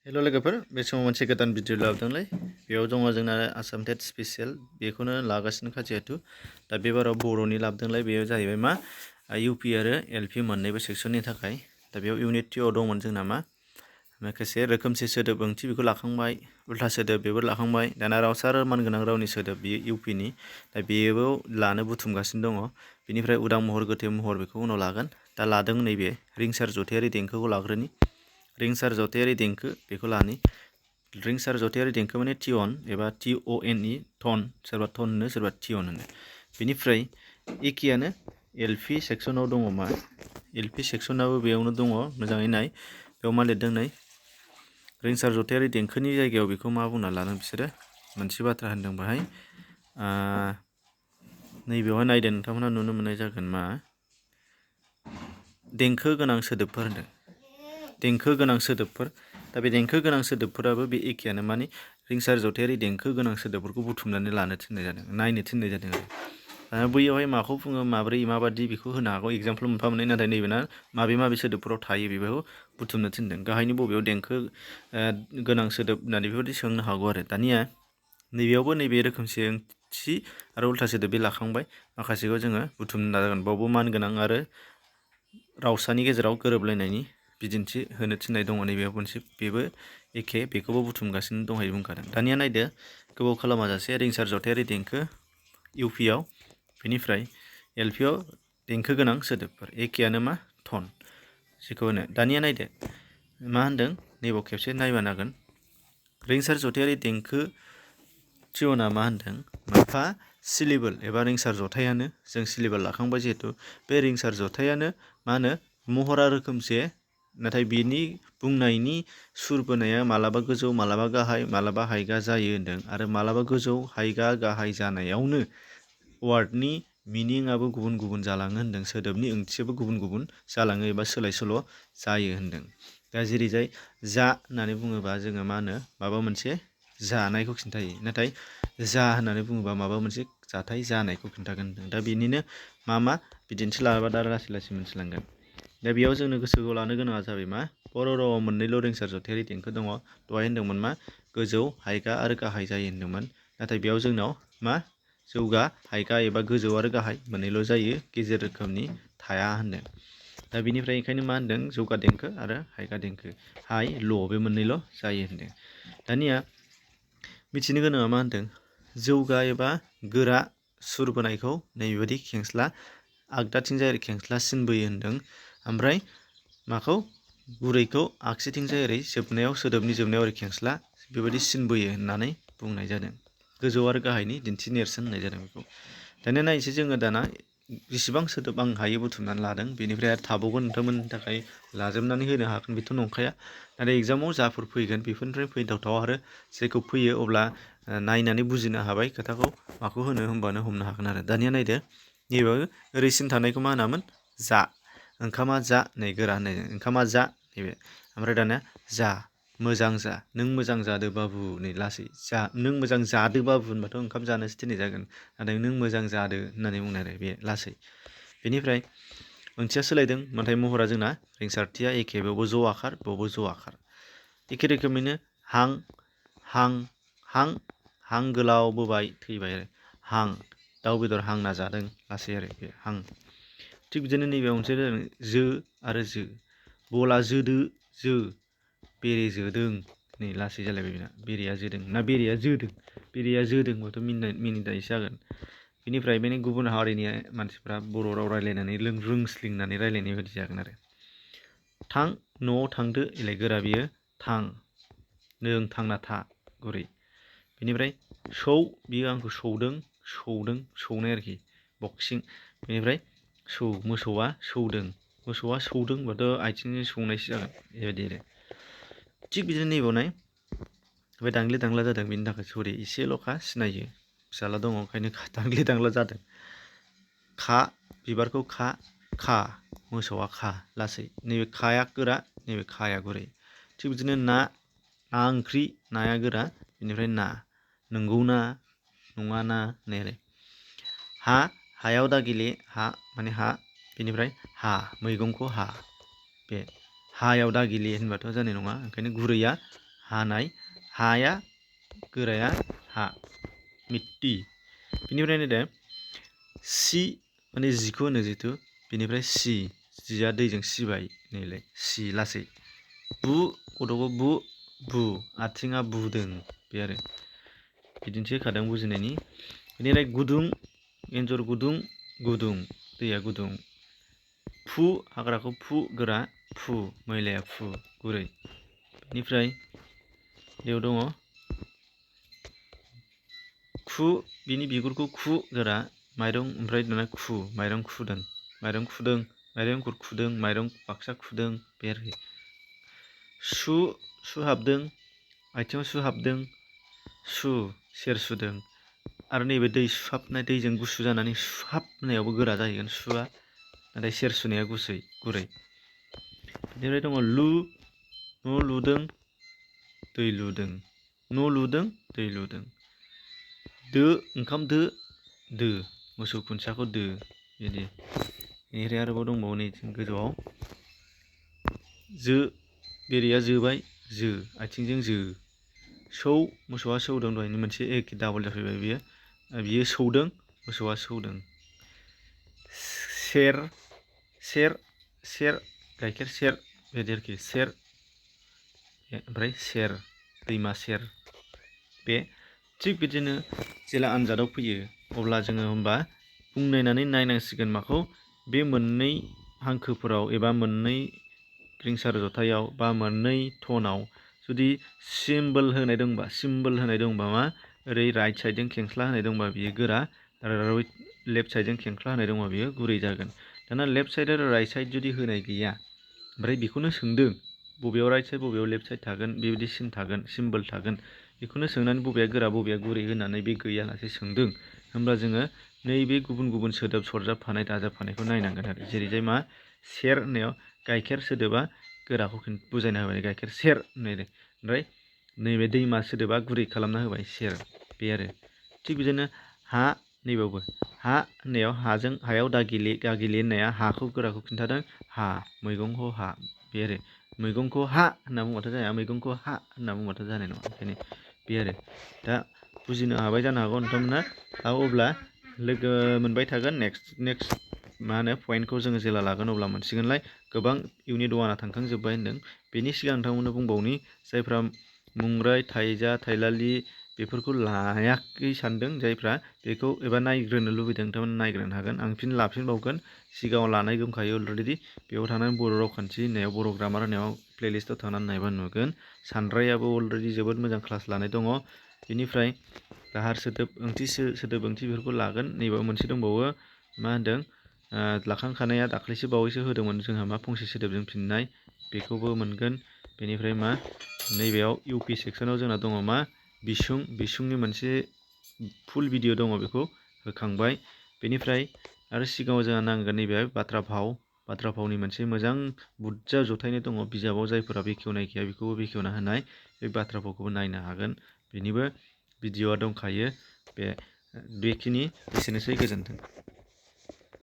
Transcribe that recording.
हेल' लोगोफोर बे समाव मोनसे गोदान भिडिअ लाबोदोंलै बेयाव दङ जोंना आसाम टेट स्पेसियेल बेखौनो लागासिनोखा जिहेथु दा बेबाराव बर'नि लाबोदोंलाय बेयो जाहैबाय मा इउपि आरो एलपि मोननैबो सेक्सननि थाखाय दा बेयाव इउनिट 2 आव दंमोन जोंना मा माखासे रोखोमसे सोदोब ओंथि बेखौ लाखांबाय उल्था सोदोब बेबो लाखांबाय दाना रावसा आरो मानगोनां रावनि सोदोब बेयो इउपिनि दा बेबो लानो बुथुमगासिनो दङ बेनिफ्राय उदां महर गोथे महर बेखौ उनाव लागोन दा लादों नैबे रिंसार जथायारि देंखोखौ लाग्रोनि रिंसार जथायारि देंखो बेखौ लानि रिंसार जथायारि देंखो माने टिअन एबा TONE टन सोरबा टन होनो सोरबा टिअन होनो बेनिफ्राय एखेयानो एलपि सेक्सनाव दङ मा एलपि सेक्सनाबो बेयावनो दङ मोजाङै नाय बेयाव मा लिरदों नै रिंसार जथायारि देंखोनि जायगायाव बेखौ मा बुंना लादों बिसोरो मोनसे बाथ्रा होनदों बाहाय नैबेयावहाय नायदो नोंथांमोनहा नुनो मोननाय जागोन मा देंखो गोनां सोदोबफोर होनदों देंखो गोनां सोदोबफोर दा बे देंखो गोनां सोदोबफोराबो बे एखेयानो माने रिंसार जथायारि देंखो गोनां सोदोबफोरखौ बुथुमनानै लानो थिननाय जादों नायनो थिननाय जादों आरो बैयावहाय माखौ बुङो माब्रै माबादि बेखौ होनो हागौ एग्जामपोल मोनफा मोननै नाथाय नैबेना माबे माबे सोदोबफोराव थायो बेखौ बुथुमनो थिनदों गाहायनि बबेयाव देंखो गोनां सोदोब होननानै बेबायदि सोंनो हागौ आरो दानिया नैबेयावबो नैबे रोखोमसे ओंथि आरो उल्था सोदोब बे लाखांबाय माखासेखौ जोङो बुथुमनो नाजागोन बावबो मानगोनां आरो रावसानि गेजेराव गोरोबलायनायनि बिदिन्थि होनो थिननाय दङ नैबेयाव मोनसे बेबो एखे बेखौबो बुथुमगासिनो दंहाय बुंखादों दानिया नायदो गोबाव खालामाजासे रिंसार जथायारि देंखो इउपिआव बेनिफ्राय एलपिआव देंखो गोनां सोदोबफोर एखेयानो मा टन जेखौ होनो दानिया नायदो मा होनदों नैबाव खेबसे नायबा नागोन रिंसार जथायारि देंखो टिअना मा होनदों मोनफा सिलेबल एबा रिंसार जथायानो जों सिलेबल लाखांबाय जिहेतु बे रिंसार जथायानो मा होनो महरा रोखोमसे नाथाय बेनि बुंनायनि सुर बोनाया मालाबा गोजौ मालाबा गाहाय मालाबा हायगा जायो होनदों आरो मालाबा गोजौ हायगा गाहाय जानायावनो वार्डनि मिनिंआबो गुबुन गुबुन जालाङो होनदों सोदोबनि ओंथियाबो गुबुन गुबुन जालाङो एबा सोलाय सोल' जायो होनदों दा जेरैजाय जा होननानै बुङोबा जोङो मा होनो माबा मोनसे जानायखौ खिन्थायो नाथाय जा होननानै बुङोबा माबा मोनसे जाथाय जानायखौ खिन्थागोन होनदों दा बेनिनो मा बिदिन्थि लाबा दा लासै लासै मोनथिलांगोन दा बेयाव जोंनो गोसोआव लानो गोनाङा जाबाय मा बर' रावाव मोननैल' रिंसार जथायारि देंखो दङ दहाय होनदोंमोन मा गोजौ हायगा आरो गाहाय जायो होनदोंमोन नाथाय बेयाव जोंनाव मा जौगा हायगा एबा गोजौ आरो गाहाय मोननैल' जायो गेजेर रोखोमनि थाया होनदों दा बेनिफ्राय ओंखायनो मा होनदों जौगा देंखो आरो हायगा देंखो हाइ ल' बे मोननैल' जायो होनदों दानिया मिथिनो गोनाङा मा होनदों जौगा एबा गोरा सुर बोनायखौ नैबेबायदि खेंस्ला आगदाथिंजाय ओरै खेंस्ला सिन बोयो होनदों ओमफ्राय माखौ गुरैखौ आगसिथिंजाय ओरै जोबनायाव सोदोबनि जोबनायाव ओरै खेंस्ला बेबायदि सिन बोयो होननानै बुंनाय जादों गोजौ आरो गाहायनि दिन्थि नेरसोन होननाय जादों बेखौ दानिया नायनोसै जोङो दाना जेसेबां सोदोब आं हायो बुथुमनानै लादों बेनिफ्राय आरो थाबावगोन नोंथांमोननि थाखाय लाजोबनानै होनो हागोन बेथ' नंखाया नाथाय एग्जामाव जाफोर फैगोन बेफोरनिफ्राय फैथावथाव आरो जेखौ फैयो अब्ला नायनानै बुजिनो हाबाय खोथाखौ माखौ होनो होनबानो हमनो हागोन आरो दानिया नायदो नैबेयाव ओरै सिन थानायखौ मा होनामोन जा ओंखामा जा नै गोरा होननाय ओंखामा जा नैबे ओमफ्राय दानिया जा मोजां जा नों मोजां जादो बाबु नै लासै जा नों मोजां जादो बाबु होनबाथ' ओंखाम जानोसो थिननाय जागोन नाथाय नों मोजां जादो होननानै बुंनाय आरो बे लासै बेनिफ्राय ओंथिया सोलायदों नाथाय महरा जोंना रिंसारथिया एखे बेयावबो ज' आखार बेयावबो ज' आखार एखे रोखोमैनो हां हां हां हां गोलाव बोबाय थैबाय आरो हां दाउ बेदर हांना जादों लासै आरो बे हां थिग बिदिनो नैबेयाव मोनसे जो आरो जो बला जोदो जो बेरे जोदों नै लासै जालायबाय बेना बेरेया जोदों ना बेरेया जोदों बेरेया जोदोंबाथ' मिनिनायसो जागोन बेनिफ्राय बेनि गुबुन हारिनि मानसिफ्रा बर' राव रायलायनानै रोंस्लिंनानै रायलायनाय बायदि जागोन आरो थां न'आव थांदो इलाय गोरा बियो थां नों थांना था गुरै बेनिफ्राय सौ बियो आंखौ सौदों सौदों सौनाय आरोखि बक्सिं बेनिफ्राय सौ मोसौआ सौदों मोसौआ सौदों होनबाथ' आथिंजों सौनायसो जागोन बेबायदि आरो थिग बिदिनो नैबावनाय बे दांग्ले दांग्ला जादों बेनि थाखाय सरि एसेल'खा सिनायो फिसाला दङ ओंखायनो दांग्ले दांग्ला जादों खा बिबारखौ खा मोसौआ खा लासै नैबे खाया गोरा नैबे खाया गुरै थिग बिदिनो ना ओंख्रि नाया गोरा बेनिफ्राय ना नंगौ ना नङा ना नै आरो हायाव दा गेले हा माने हा बेनिफ्राय हा मैगंखौ हा बे हायाव दा गेले होनबाथ' जानाय नङा ओंखायनो गुरैया हानाय हाया गोराया हा मिट्टी बेनिफ्राय नायदो सि माने जिखौ होनो जिथु बेनिफ्राय सि जिया दैजों सिबाय नैलाय सि लासै बु गथ'खौ बु आथिङा बुदों बे आरो बिदिन्थि होखादों बुजिनायनि बेनिफ्राय गुदुं एन्जर गुदुं दैया गुदुं फु हाग्राखौ फु गोरा फु मैलाया फु गुरै बेनिफ्राय बेयाव दङ खु बिनि बिगुरखौ खु गोरा माइरं ओमफ्राय दाना खु माइरं खुदों माइरं एंखुर खुदों माइरं बाक्सा खुदों बे आरोखि सु हाबदों आथिङाव सु हाबदों सु सेर सुदों आरो नैबे दै सुहाबनाय दैजों गुसु जानानै सुहाबनायावबो गोरा जाहैगोन सुआ नाथाय सेर सुनाया गुरै बेनिफ्राय दङ लु न' लुदों दै लुदों न' लुदों दै लुदों दो ओंखाम दो मोसौ खुन्थियाखौ दो बिदि बेनिफ्राय आरोबाव दंबावो नै गोजौआव जो बेरेया जोबाय जो आथिंजों जो सौ मोसौआ सौदों दहायनो मोनसे एखे डाबल जाफैबाय बियो सौदों मोसौआ सौदों सेर गाइखेर सेर बेबायदि आरोखि सेर ओमफ्राय सेर दैमा सेर बे थिग बिदिनो जेला आनजादाव फैयो अब्ला जोङो होमबा बुंनायनानै नायनांसिगोन माखौ बे मोननै हांखोफोराव एबा मोननै रिंसार जथायाव बा मोननै टनाव जुदि सिम्बल होनाय दंबा मा ओरै राइट साइडजों खेंख्ला होनाय दंबा बियो गोरा आरो लेफ्ट साइडजों खेंख्ला होनाय दंबा बियो गुरै जागोन दाना लेफ्ट साइड आरो राइट साइड जुदि होनाय गैया ओमफ्राय बेखौनो सोंदों बबेयाव राइट साइड बबेयाव लेफ्ट साइड थागोन बेबायदि सिन थागोन सिम्बल थागोन बेखौनो सोंनानै बबेया गोरा बबेया गुरै होनानै बे गैयालासे सोंदों होमब्ला जोङो नैबे गुबुन सोदोब सरजाबफानाय दाजाबफानायखौ नायनांगोन आरो जेरैजाय मा सेर होननायाव गाइखेर सोदोबा गोराखौ बुजायना होबाय गाइखेर सेर होननाय ओमफ्राय नैबे दैमा सोदोबा गुरै खालामना होबाय सेर बे आरो थिग बिदिनो हा नैबावबो हा होननायाव हायाव दा गेले होननाया हाखौ गोराखौ खिन्थादों हा मैगंखौ हा बे आरो मैगंखौ हा होनना बुंबाथ' जाया मैगंखौ हा होनना बुंबाथ' जानाय नङा ओंखायनो बे आरो दा बुजिनो हाबाय जानो हागौ नोंथांमोना अब्ला लोगो मोनबाय थागोन नेक्स्ट मा होनो पइन्टखौ जोङो जेला लागोन अब्ला मोनसिगोनलाय गोबां इउनिट 1आ थांखांजोब्बाय होन्दों बेनि सिगां नोंथांमोननो बुंबावनि जायफ्रा मुंराय थाइजा थाइलालि बेफोरखौ लायाखै सानदों जायफ्रा बेखौ एबा नायग्रोनो लुबैदों नोंथांमोना नायग्रोनो हागोन आं फिन लाफिनबावगोन सिगाङाव लानाय दंखायो अलरेडि बेयाव थानानै बर' रावखान्थि होननायाव बर' ग्रामार होननायाव प्लेलिस्टआव थांनानै नायबा नुगोन सानरायाबो अलरेडि जोबोद मोजां क्लास लानाय दङ बेनिफ्राय दाहार सोदोब ओंथि बेफोरखौ लागोन नैबेयाव मोनसे दंबावो मा होनदों लाखांखानाया दाख्लैसो बावैसो होदोंमोन जोंहा मा फंसे सोदोबजों फिननाय बेखौबो मोनगोन बेनिफ्राय मा नैबेयाव इउपि सेक्सनाव जोंना दङ मा बिसुंनि मोनसे फुल भिडिअ दङ बेखौ होखांबाय बेनिफ्राय आरो सिगाङाव जोंहा नांगोन नैबे बाथ्रा भावनि मोनसे मोजां बुरजा जथायनाय दङ बिजाबाव जायफोरा बेखेवनाय गैया बेखौबो बेखेवना होनाय बे बाथ्रा भावखौबो नायनो हागोन बेनिबो भिडिअआ दंखायो बेखिनि एसेनोसै गोजोन्थों।